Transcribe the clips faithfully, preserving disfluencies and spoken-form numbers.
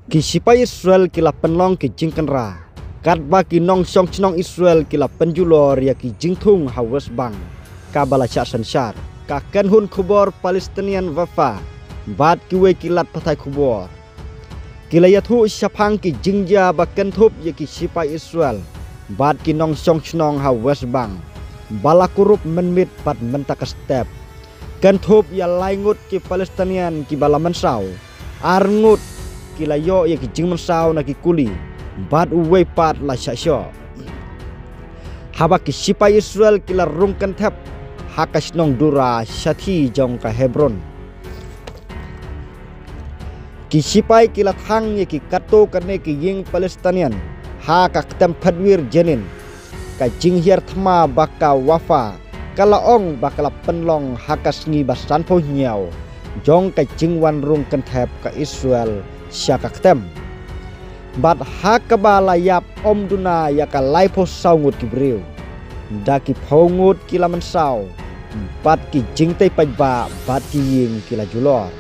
Ki shipai Israel ki la pynlong ki jingkynra katba ki nongshong shnong Israel ki la pynjulor ïa ki jingthung ha West Bank kaba la shah synshar. Ka kynhun khubor Palestinian Wafa bad kiwei ki lad pathai khubor ki la ïathuh shaphang ki jingjia ba kynthup ïa ki shipai Israel bad ki nongshong shnong ha West Bank ba la kurup mynmiet bad mynta ka step kynthup ïa lai ngut ki Palestinian kiba la mynsaw, ar ngut ki la ïoh ïa ki jingmynsaw na ki kuli bad uwei pat la shah shoh. Haba ki shipai Israel ki la rung kynthep ha ka shnong Dura shathie jong ka Hebron. Ki shipai ki la thang ïa ki katto katne ki ïing Palestinian ha ka ktem phadwir Jenin. Ka jinghiar thma ba ka Wafa ka la ong ba ka la pynlong ha ka sngi ba sanphew hynñiew jong ka jingwan rung kynthep ka Israel sha ka ktem. Bad ha kaba la ïap ym duna ïa ka laiphew saw ngut ki briew, da ki phew ngut ki la mynsaw bad ki jingtei paidbah bad ki ïing ki la julor.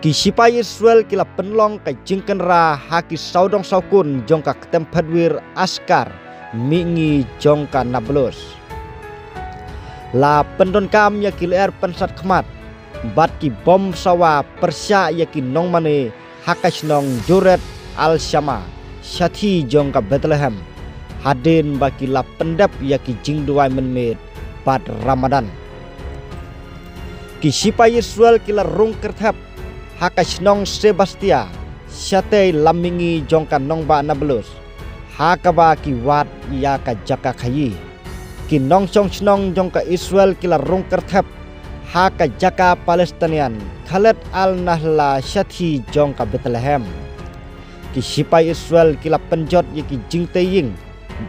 Ki shipai Israel ki la pynlong ka jingkynra ha ki sawdong sawkun jong ka ktem phadwir Askar, mihngi jong ka Nablus. La pyndonkam ïa ki lyer pynsat khmat bad ki bom sawa pyrshah ïa ki nongmane ha ka shnong Juret Al Shama shathie jong ka Bethlehem, hadien ba ki la pyndep ïa ki jingduwai mynmiet bad Ramadan. Ki shipai Israel ki la rung kyrthep ha ka shnong Sebastia shatei lam mihngi jong ka nongbah Nablus, ha kaba ki wad ïa ka jaka khaïi. Ki nongshong shnong jong ka Israel ki la rung kyrthep ha ka jaka Palestinian Khalet Al Nahla shathie jong ka Bethlehem. Ki shipai Israel ki la pynjot ïa ki jingtei ïing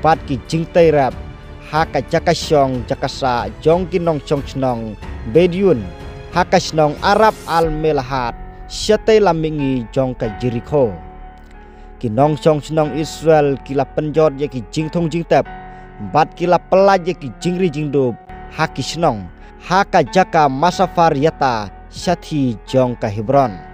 bad ki jingtei rep ha ka jaka shong jaka sah jong ki nongshong shnong Bedouin ha ka shnong Arab Al Melahat shatei lam mihngi jong ka Jerikho. Ki nongshong shnong Israel ki la pynjot ïa ki jingthung jingtep bad ki la pyllait ïa ki jingri jingdup ha ki shnong ha ka jaka Masafar Yata shathie jong ka Hebron.